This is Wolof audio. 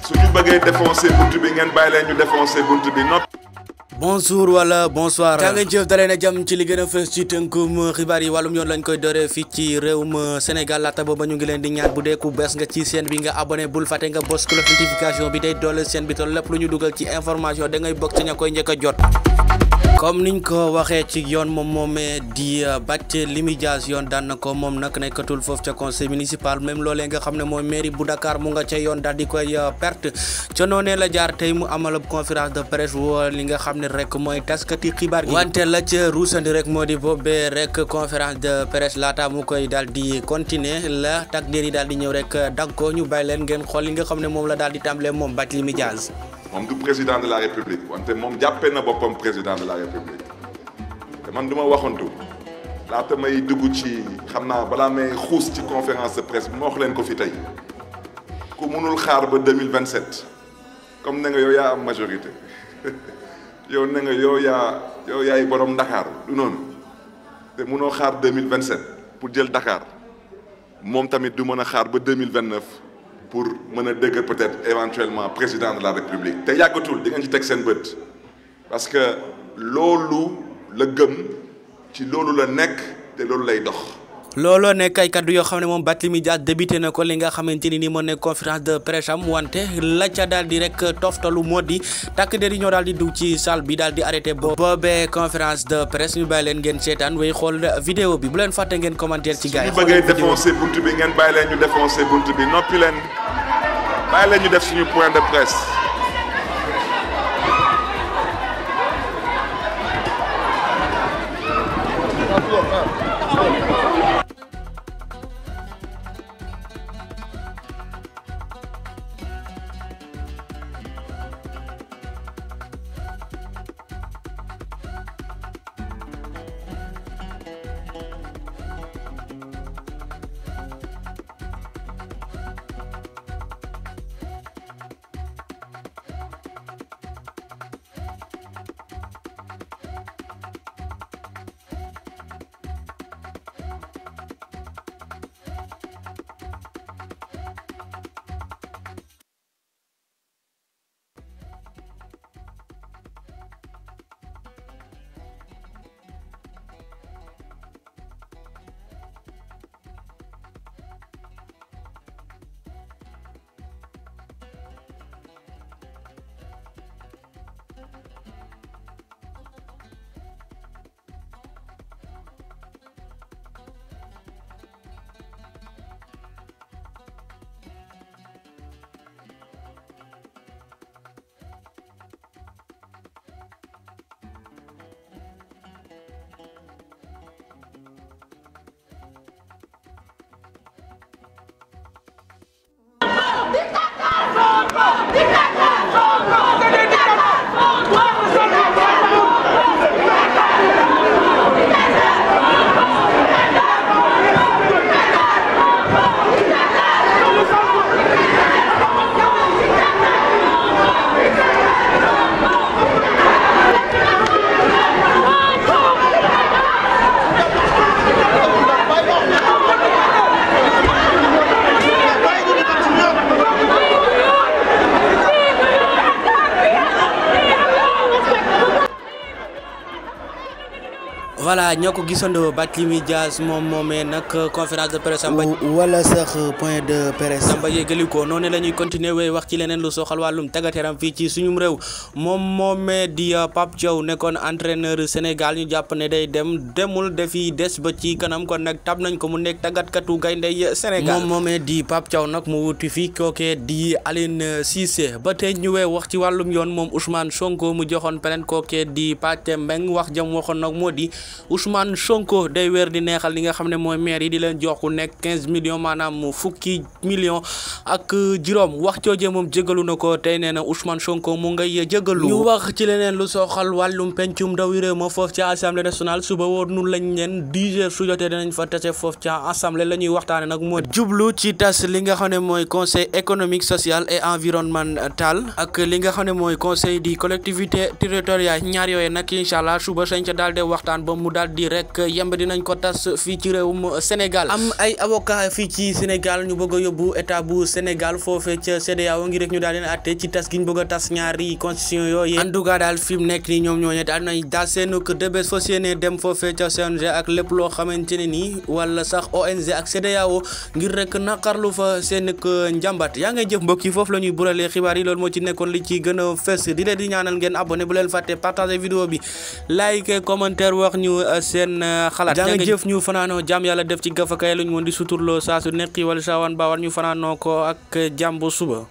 suñu bëggee défoncer buntu bi ngeen bàyyi leen ñu défoncer buntu bi nopp. bonjour wala bonsoir jaa ngeen jëf dalee na jàmm ci li gën a fës ci tënkum xibaar yi wàllum yoon lañ koy dooree fii ci réewum Sénégal laata booba ñu ngi leen di ñaan bu dee ku bees nga ci chaîne bi nga abonné bul fàtte nga bos cloche notification bi day doole chaîne bi toll lépp lu ñu dugal ci information da ngay bokk ci ña koy njëkk a jot. comme niñ ko waxee ci yoon moom moomee di Barthélémy Dias yoon daan na ko moom nag nekkatul foofu ca conseil municipal même loolee nga xam ne mooy mairie bu Dakar mu nga ca yoon daal di koy perte ca noonee la jaar tey mu amal conférence de presse woo li nga xam ne rek mooy taskati xibaar gi wante la ca ruusandi rek moo di boobee rek conférence de presse laata mu koy daal di continuer la tak déer yi daal di ñëw rek dag ko ñu bàyyi leen ngeen xool li nga xam ne moom la daal di tàmbalee moom Barthélémy Dias. moom du président de la république wante moom jàppee na boppam président de la république te man du ma waxantu laata may dugg ci xam naa balaa may xuus ci conférence de presse bi ma wax leen ko fi tey ku mënul xaar ba 2027 comme ne nga yow yaa am majorité yow ne nga yow yaay borom Dakar du noonu te mënoo xaar 2027 pour jël Dakar moom tamit du mën a xaar ba 2029 pour mën a dëgg peut-être éventuellement président de la république te yàggatul di ngeen ci teg seen bët parce que loolu la gëm ci loolu la nekk te loolu lay dox. looloo nekk ay kaddu yoo xam ne moom Barthélémy Dias débuté na ko li nga xamante ni moo nekk conférence de presse am wante la ca daal di rek toftalu moo di takk der yi ñoo daal di dugg ci salle bi daal di arrêté boobee conférence de presse ñu bàyyi leen ngeen seetaan way xool vidéo bi bu leen fàtte ngeen commentaire ci gars yi. su ñu bëggee défoncer buntu bi ngeen bàyyi leen ñu défoncer buntu bi noppi leen bàyyi leen ñu def suñu point de presse. voilà ñoo ko gisandoo Barthélémy Dias moom moomee nag conférence de presse am wala sax point de presse am ba yeggali ko noonu la ñuy continuer wéy wax ci leneen lu soxal wàllum tàggat yaram fii ci suñum réew moom moomee di Pape Thiaw nekkoon entraîneur Sénégal ñu jàpp ne day demul defi des ba ci kanam kon nag tab nañ ko mu nekk tàggatkatu gayndey Sénégal moom moomee di Pape Thiaw nag mu wuti fii kookee di Aliou Cissé ba tey ñu wéy wax ci wàllum yoon moom Ousmane Sonko mu joxoon plainte kookee di Pathé Mbeng wax jam waxoon nag moo di Ousmane Sonko day weer di neexal li nga xam ne mooy maire yi di leen jox ku nekk 15 millions maanaam fukki millions ak juróom wax coojee moom jégalu na ko tey nee na Ousmane Sonko mu ngay jégalu. ñu wax ci leneen lu soxal wàllum pencum ndawi réew ma foofu ca assemblée nationale suba woon nu lañ leen 10 heures su jotee dinañ fa tase foofu ca assemblée la ñuy waxtaane nag moo jublu ci tas li nga xam ne mooy conseil économique social et environnemental ak li nga xam ne mooy conseil di collectivité territoriale ñaar yooyu nag incha allah suba sañ ca daal de waxtaan ba mu mu daal di rek yemb dinañ ko tas fii ci réewum Sénégal. am ay avocat fii ci Sénégal ñu bëgg a yóbbu état bu Sénégal foofee ca CEDEAO ngir rek ñu daal di àtte ci tas gi ñu bëgg a tas ñaari constitution yooyu. en tout cas daal fi mu nekk nii ñoom ñooñu daal nañ daal seen débés fas yéene dem foofee ca CNG ak lépp loo xamante ne nii wala sax ONG ak CEDEAO ngir rek naqarlu fa seen njàmbat. yaa ngay jëf mbokk yi foofu la ñuy buralee xibaar yi loolu moo ci nekkoon li ci gën a fës di leen di ñaanal ngeen abonné bu leen fàtte partager vidéo bi like commentaire wax ñu seen xalaat. yaa nga jëf ñu fanaanoo jàmm yàlla def ci gafakaay lu ñu mën di suturloo saa su nekk wala saa wan baawaan ñu fanaanoo ko ak jàmm bu suba.